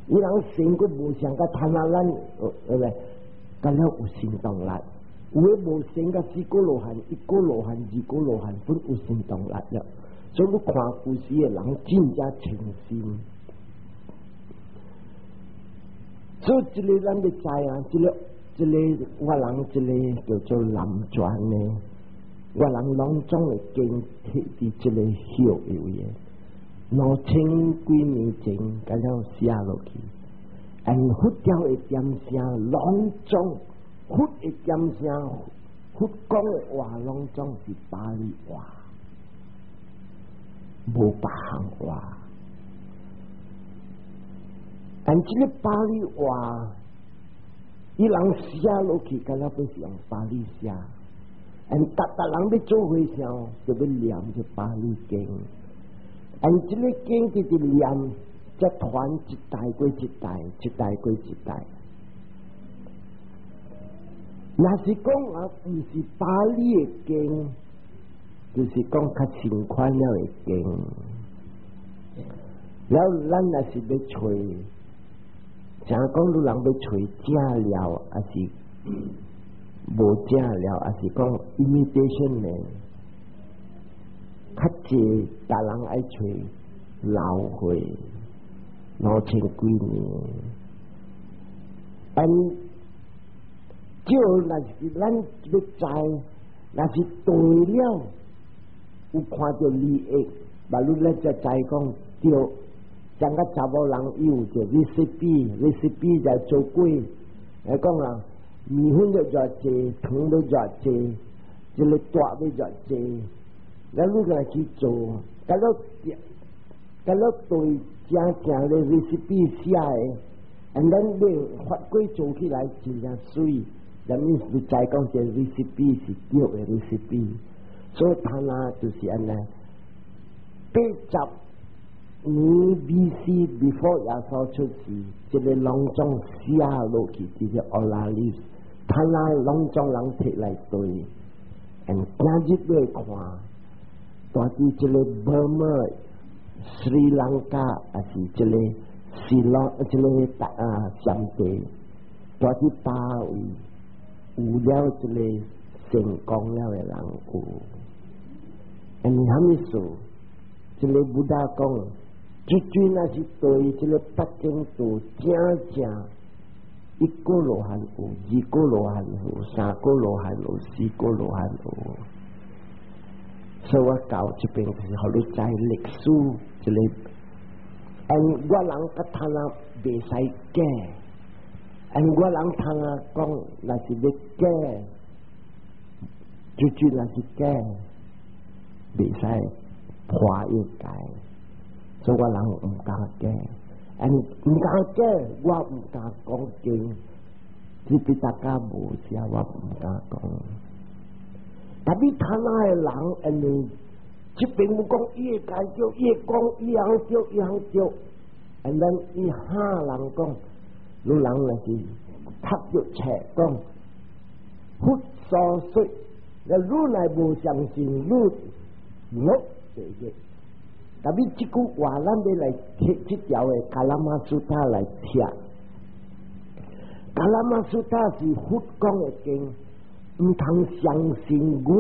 伊人成個無像佮攤啊咱，對不對？佮了有行動力，有的無成佮四果羅漢，一果羅漢、二果羅漢，本有行動力了。所以你看舊時的人真正誠心。所以這個咱欲知啊，這個這個我人這個叫做南傳的，我人攏總會經佇佇這個葉的位，兩千幾年前佮了寫落去，按佛教的點聲攏總，佛的點聲，佛講的話攏總是巴利話，無別項話。但這個巴利話，伊人寫落去，敢若欲是用巴利寫。但逐逐人欲做和尚，就欲念這巴利經。但這個經直直念，才傳一代過一代，一代過一代。若是講啊，毋是巴利的經，就是講較新款了的經。了，咱若是欲揣，像講汝人欲揣正料，抑是無正料，抑是講 imitation 的，較濟逐人愛揣老歲兩千幾年。但少若是咱欲知，若是對了，有看著利益，嘛汝咧才知講對。像個查某人伊有一個 recipe，recipe 就做粿，來講啊，麵粉欲偌濟，糖欲偌濟，這個大欲偌濟，咱汝來去做，佮了佮了對正正的 recipe 寫的，and then 你發粿做起來真正媠，咱你知講這 recipe 是對的 recipe，所以他那就是按呢，80年 B.C. before 耶穌出世，這個攏總寫落去，這個 Ola leaves，他那攏總人提來對，and 今日欲看，蹛佇這個 Burma、斯里蘭卡，抑是這個暹羅，這個啊暹地，蹛佇百位有了這個成功了的人有，and 啥物事？這個 Buddha 講。絕對若是對這個八正道正正，一果羅漢有，二果羅漢有，三果羅漢有，四果羅漢有。所以我到這邊就是予你知歷史這個，and 我人佮他人袂使假，and 我人通啊講，若是欲假，絕對若是假，袂使破伊戒。所以我人毋敢假，and 毋敢假，我毋敢講經，這比大家無遮，我毋敢講。特別貪婪的人，因為這邊有講伊會解對，伊會講伊樣對，伊樣對，and then 伊嚇人講，你人若是讀著冊講佛所說，你若無相信，你落地獄。特別這句話，咱欲來提這條的 Kalama Sutta 來聽。Kalama Sutta 是佛講的經，毋通相信我，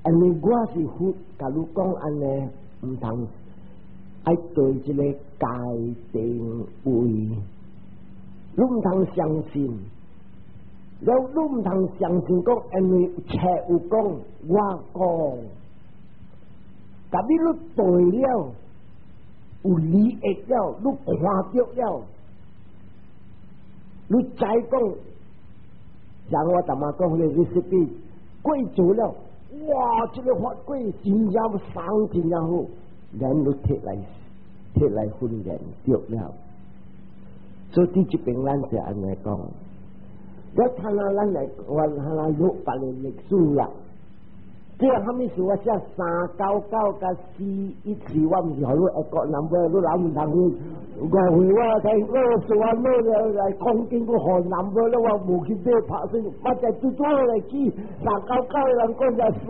因為我是佛，共你講按呢，毋通愛對這個戒定慧，你毋通相信，了你毋通相信講，因為冊有講，我講。特別你對了，有利益了，你看著了，你再講，像我頭仔講彼個 recipe，粿做了，哇！這個發粿真正生真正好，然你提來提來訓練著了。所以佇這邊咱是按呢講，我睇下咱來我睇下錄別個歷史啦。這個啥物事？我寫399佮414，我毋是予你一個 number，你人毋通去誤會我。睇我數完了來講經閣予 number 了，我無去買拍算，我在拄拄來記399的人講就衰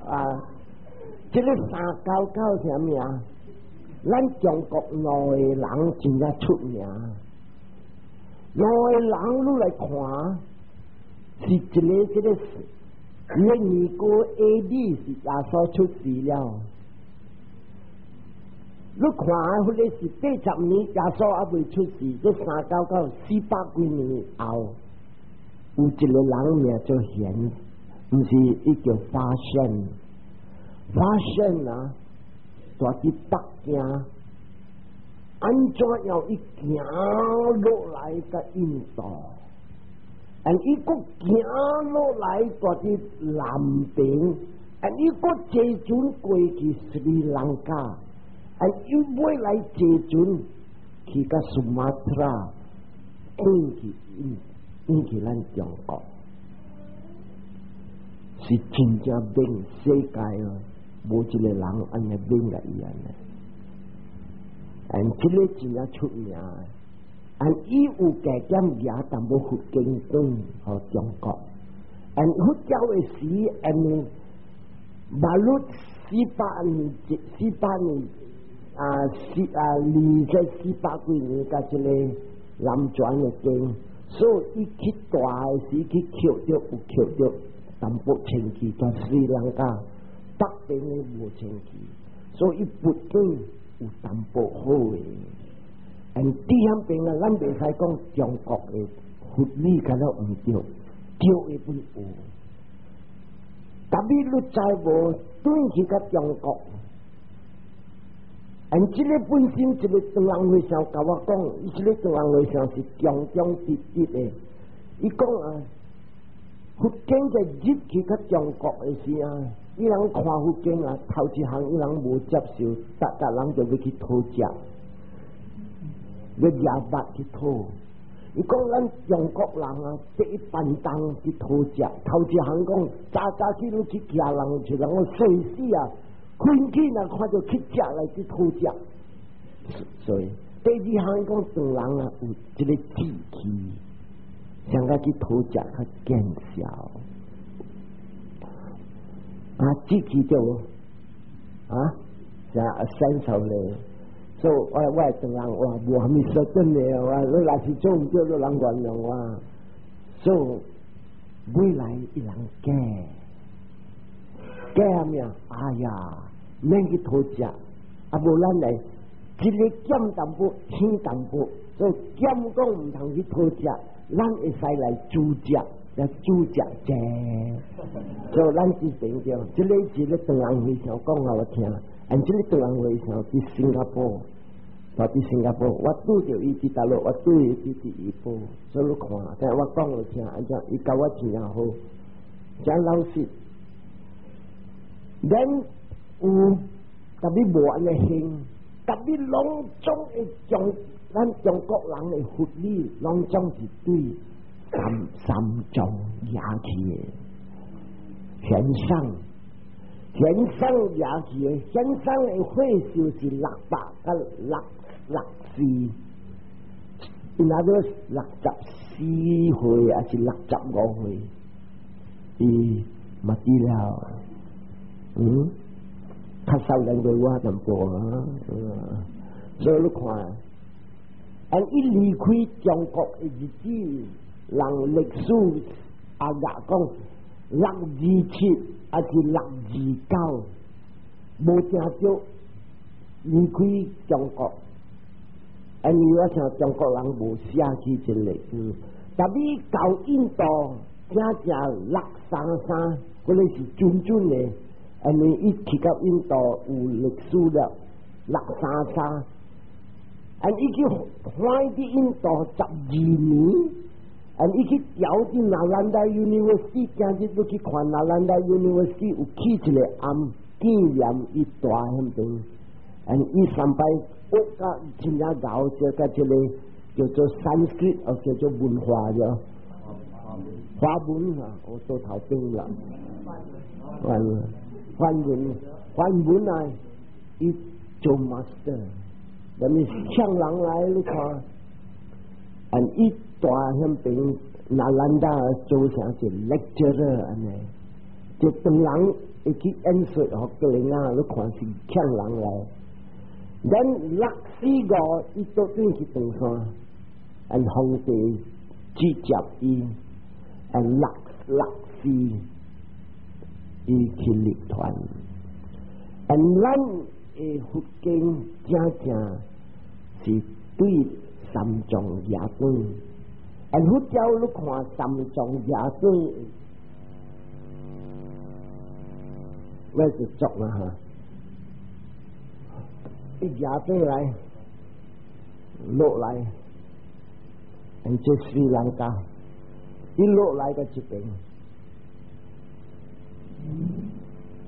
啊！啊，這個三九九是啥物啊？咱中國兩個人真正出名，兩個人你來看，是一個這個。另一個 A.D. 是耶穌出世了，你看彼個是80年耶穌猶未出世，這399四百幾年後，有一個人名做賢，毋是伊叫法顯，法顯啊，蹛佇北京，按怎樣伊行落來佮印度？and 伊閣行落來蹛佇南邊，and 伊閣坐船過去斯里蘭卡，and 伊尾來坐船去到蘇馬特拉，轉去轉去咱中國，是真正變世界哦，無一個人按呢變共伊按呢，and 這個真正出名。and 伊有加減舉淡薄佛經轉予中國，and 佛教的時，and 馬路400年，400年啊，四啊二十四百幾年，佮這個南傳的經，所以伊去大的時去抾著有抾著淡薄清氣，但斯里蘭卡北邊的無清氣，所以佛經有淡薄好的。and 佇遐邊啊，咱袂使講中國的佛理敢若毋對，對的本有。特別你知無？轉去佮中國，and 這個本身一個唐人和尚共我講，伊這個唐人和尚是忠忠直直的。伊講啊，佛經在入去佮中國的時啊，伊人看佛經啊，頭一項伊人無接受，逐逐人就欲去討食。欲掠肉去討，伊講咱中國人啊，第一便當去討食，頭一項講早早起攏去徛人，就人講隨時啊，困起若看著去食來去討食。所以第二項講唐人啊有這個志氣，上較去討食較見笑。啊，志氣就啊，啥三手咧。所以我我會唐人話無蝦米說真的，我你若是做毋對，你人原諒我。所以未來伊人驚驚啥物啊？哎呀，免去討食，啊無咱來一个減淡薄，輕淡薄，所以減講毋通去討食，咱會使來煮食，來煮食者。所以咱之前叫，這個是咧唐人和尚講予我聽，and 這個唐人和尚佇新加坡。我佇新加坡，我拄著伊佇大陸，我拄伊佇怡保，所以你看，但我講予聽，按怎伊教我真正好，真老實。咱有特別無按呢興，特別攏總的中，咱中國人的佛理，攏總是對三三藏舉起的。玄奘，玄奘也是的，玄奘的歲數是600佮664，伊那個64歲，還是65歲？伊嘛佇了，較少年過我淡薄啊，所以你看，按伊離開中國的日子，人歷史阿亞講627，還是629，無定著離開中國。因為我想中國人無寫起這個歷史，但伊到印度正正633，嗰個是準準的，因為伊去到印度有歷史了，六三三，and 伊去翻佇印度12年，and 伊去調佇 Nalanda University，今日你去看 Nalanda University 有起一個庵紀念伊蹛彼邊，and 伊三擺。學甲真正𠢕，就甲這個叫做 Sanskrit，或叫做文化咗，華文啊，我做頭邊啦，梵梵文，梵文啊，伊做 master，那麼向人來你看，and 伊蹛彼邊 Nalanda 做成是 lecturer 按呢，就當人會去演說予個人啊，你看是向人來。咱645，伊倒轉去唐山，按皇帝拒接伊，按664，伊去入團。按咱的佛經正正是對三藏爺轉，按佛教你看三藏爺轉，我是作啦哈。伊舉轉來落來，and 這斯里蘭卡，伊落來個這邊，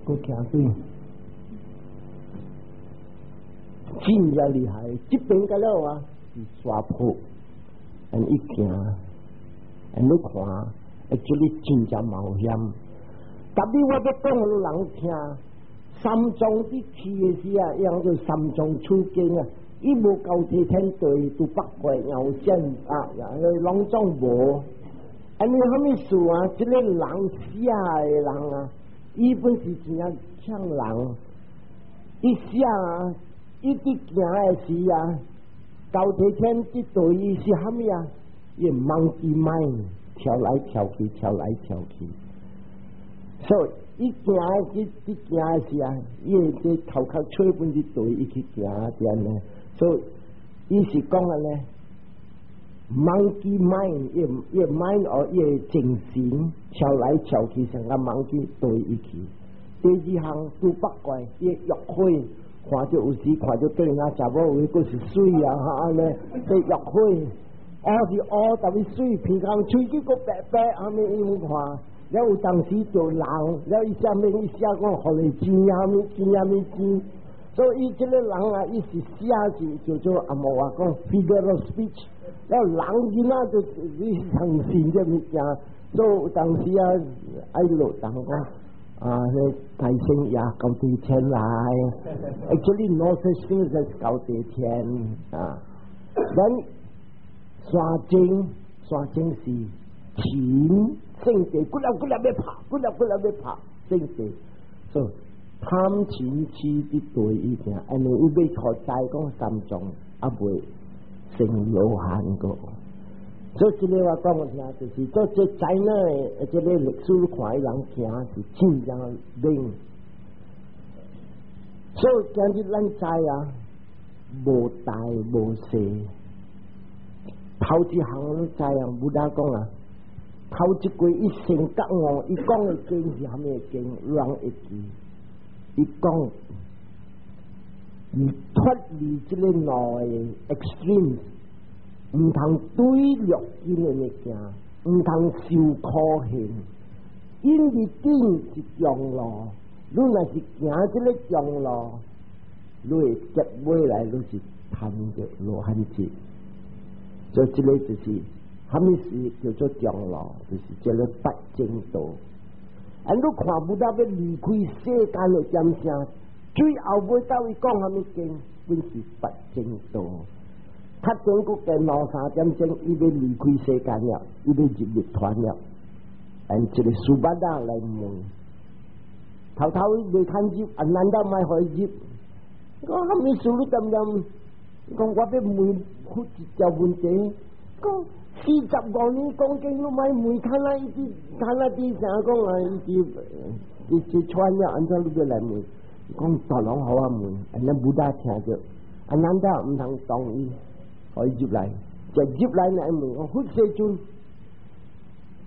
閣行對，真正厲害。這邊個了啊，是沙坡，and 伊行，and 你看，actually 真正冒險。特別我欲講予人聽。三藏佇去的時啊，樣做三藏取經啊，伊無交替天地，豬八怪、鳥仙啊，攏總無。按呢蝦米事啊？這個人寫的人啊，伊本是真正嗆人。伊寫啊，伊佇行的時啊，交替天佇對伊是蝦米啊？伊 monkey mind 跳來跳去，跳來跳去。所以伊行去，佇行的時啊，伊會這頭殼吹本是對伊去行點呢？所以伊是講的呢，monkey mind，伊伊 mind 哦，伊的精神跳來跳去，像個 monkey 對伊去。第二項豬八怪，伊欲火看著有時看著對人查某有閣是媠啊，哈按呢，這欲火，烏是烏，但是媠，鼻孔喙齒閣白白，按呢伊看。了有當時做人，了伊下面伊寫講，予你錢啥物錢啥物錢，所以伊這個人啊，伊是寫是叫做阿毛話講 figure of speech，了人囡仔就你相信這物件，所以有當時啊，愛落當講啊，那財神爺高地天來，actually no such thing as 高地天啊，咱山精山精是錢。性地骨粒骨粒欲拍，骨粒骨粒欲拍，性地，所以貪嗔痴的對伊行，因為伊欲予知講三藏猶未成羅漢個，所以這個我講聽，就是做這知呢，這個歷史看伊人行是真正靈。所以今日咱知啊，無大無細，頭一項你知啊，Buddha 講啊。頭一句伊先覺悟，伊講的經是蝦米經？人會記。伊講，脫離這個兩個 extreme，毋通對六根的物件，毋通受苦恨。因為頂是中路，你若是行這個中路，你會結尾來，你是貪著羅漢果。所以這個就是。蝦米事叫做中路，就是這個八正道。啊，你看 Buddha 欲離開世間的點聲，最後尾到伊講啥物經，本是八正道。較前閣加兩三點鐘，伊欲離開世間了，伊欲入涅槃了。按一個 Subhadda 來問，頭頭伊袂肯入，阿難陀莫予伊入。講啥物事你恬恬？講我欲問佛一條問題，講45年講經，你莫問，看那伊佇看那佇啥講啊？伊佇伊佇傳了，按怎你欲來問？講大攏予我問，按呢 Buddha 聽著，阿難陀毋通同意，予伊入來，就入來來問講佛世尊。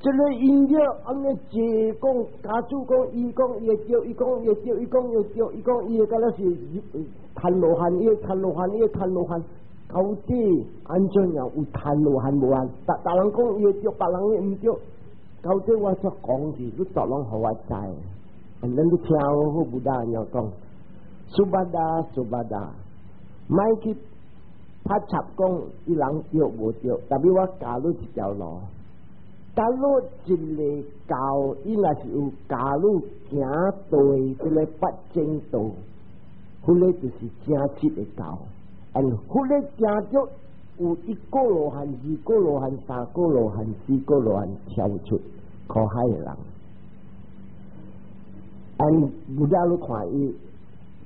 這個音樂按呢坐講，家主講，伊講伊會對，伊講伊會對，伊講伊會對，伊講伊會敢若是檀羅漢，伊會檀羅漢，伊會檀羅漢，到底按怎樣有檀羅漢無啊？逐逐人講伊會對，別人會毋對，到底我煞講是，你逐攏予我知。按呢你聽好 Buddha 按怎講，Subhadda Subhadda，莫去拍插講伊人對無對，特別我教你一條路。假如一個教，伊若是有教你行對這個八正道，彼個就是正實的教。and 彼個行著有一果羅漢、二果羅漢、三果羅漢、四果羅漢跳出苦海的人。and Buddha 你看伊，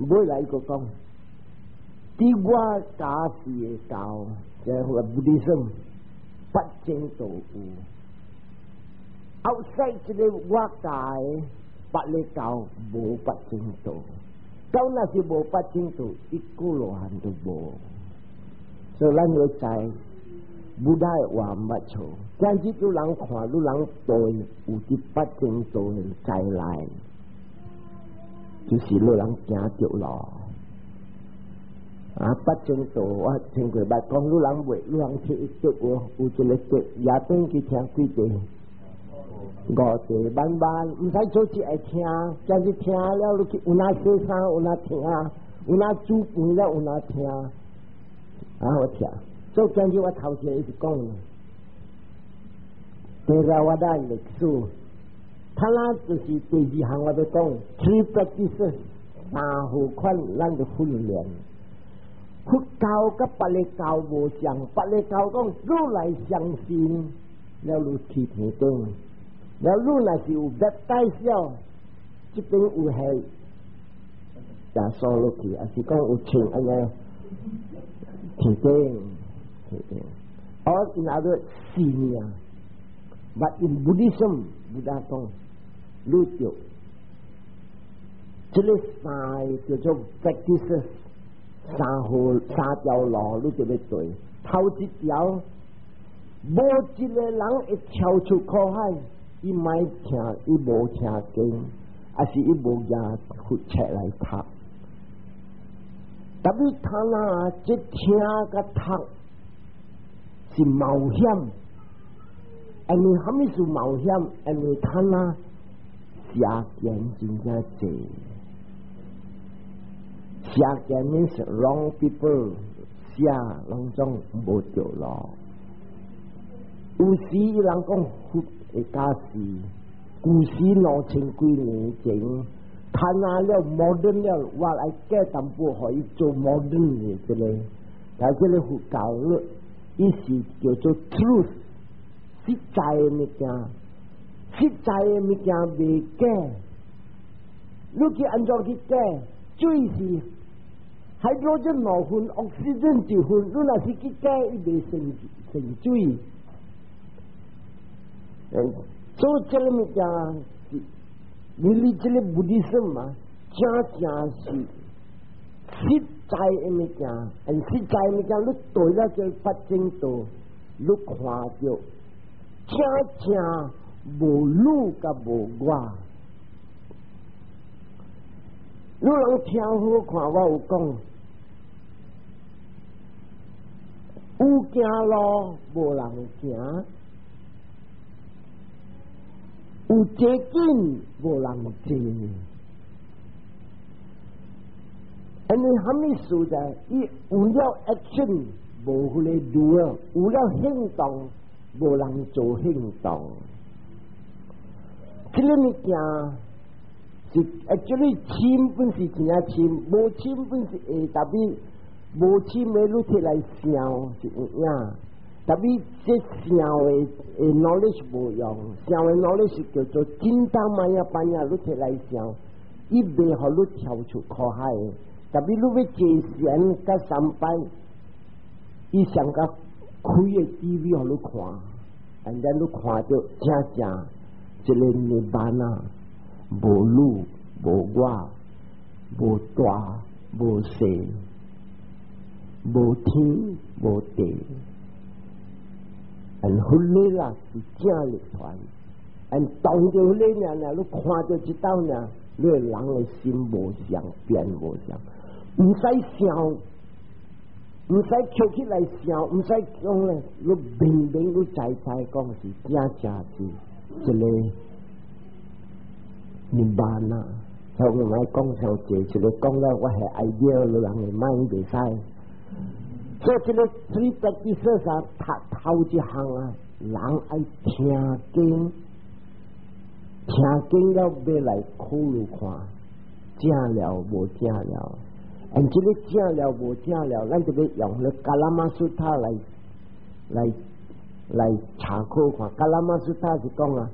尾來閣講，佇我教示的教，這個 Buddhism 八正道有。outside 這個我教的別个教無八正道，到若是無八正道，一果羅漢都無。所以咱要知，Buddha 的話毋捌錯。今日汝人看，汝人對有佇八正道的在內，就是汝人行著路。啊，八正道我聽過捌講，汝人袂，汝人聽得無？有一個節夜轉去聽幾個？五個慢慢，毋使做一愛聽，但是聽了你去有哪洗衫有哪聽，有哪煮飯了有哪聽，啊好聽。所以今日我頭先一直講，佇拉瓦達歷史，他那就是第二項我欲講，three practices 三號款咱的訓練。佛教佮別个教無相，別个教講汝來相信，了汝去天頂。了汝若是有 baptize 了，這邊有係耶穌落去，還是講有穿按呢天頂天頂。Or in other 信仰，but in Buddhism，Buddha 講，汝著這個三個叫做 practices，三號三條路，你就欲對。頭一條，無一個人會跳出苦海。伊莫聽，伊無聽經，抑是伊無舉佛冊來讀。特別他若這聽佮讀是冒險，因為啥物事冒險？因為他若邪見真正濟，邪見 means wrong people，邪攏總無著路。有時伊人講佛會教示，古時2000幾年前，看啊了 modern 了，我來改淡薄，予伊做 modern 的這個，但這個佛教，伊是叫做 truth，實在的物件，實在的物件袂假。你去按怎去假？水是 hydrogen 兩份，oxygen 一份，你若是去假，伊袂成成水。做這個物件，你這個 Buddhism 嘛，正正是實在的物件，and 實在的物件，你對了這八正道，你看著正正無汝佮無我。你人聽好看，我有講，有行路無人行，有坐緊無人坐。因為啥物事在？伊有了 action，無彼個 doer；有了行動，無人做行動。這個物件是 actually 深本是真正深，無深本是會，tapi 無深的你摕來想是有影，tapi 這想的 knowledge 無用，想的 knowledge 叫做 cintāmaya paññā，你摕來想，伊袂予你跳出苦海的。Tapi 你欲坐禪佮三擺，伊上較開的 TV 予你看，and then 你看著正正這個 Nibbāna，無汝無我，無大無細，無天無地，and 彼个啦是正涅槃，and 當著彼个爾爾，你看著這道爾，你的人的心無相變無相，毋使想，毋使抾起來想，毋使講咧，你明明你知知講是正正是這個 Nibbāna。所以我莫講傷濟，一個講了我係 idea，你人會買袂使。所以這個 three practices 啊，頭頭一項啊，人愛聽經，聽經了欲來考慮看，正了無正了。And 這個正了無正了，咱就欲用咧 Kalama Sutta 來來來查考看。Kalama Sutta 是講啊，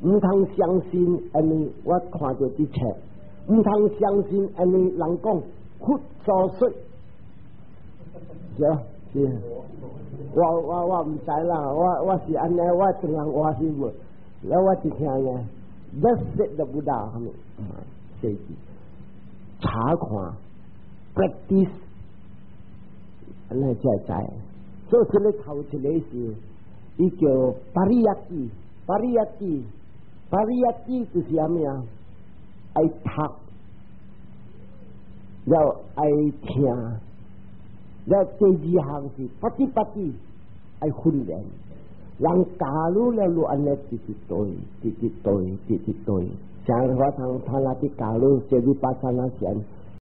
毋通相信，因為我看著佇冊，毋通相信，因為人講佛所說，是啊是。我毋知啦，我是按呢，我一人我是無，了我一聽呢，Thus said the Buddha 蝦米，四字查看。practice，按呢才會知。所以這個頭一個是，伊叫 pariyatti，pariyatti，pariyatti 就是啥物啊？愛讀，了愛聽，了第二項是 patipatti，愛訓練。人教你了，你按呢直直對，直直對，直直對。像我通他那啲教你，這裡巴剎那禪。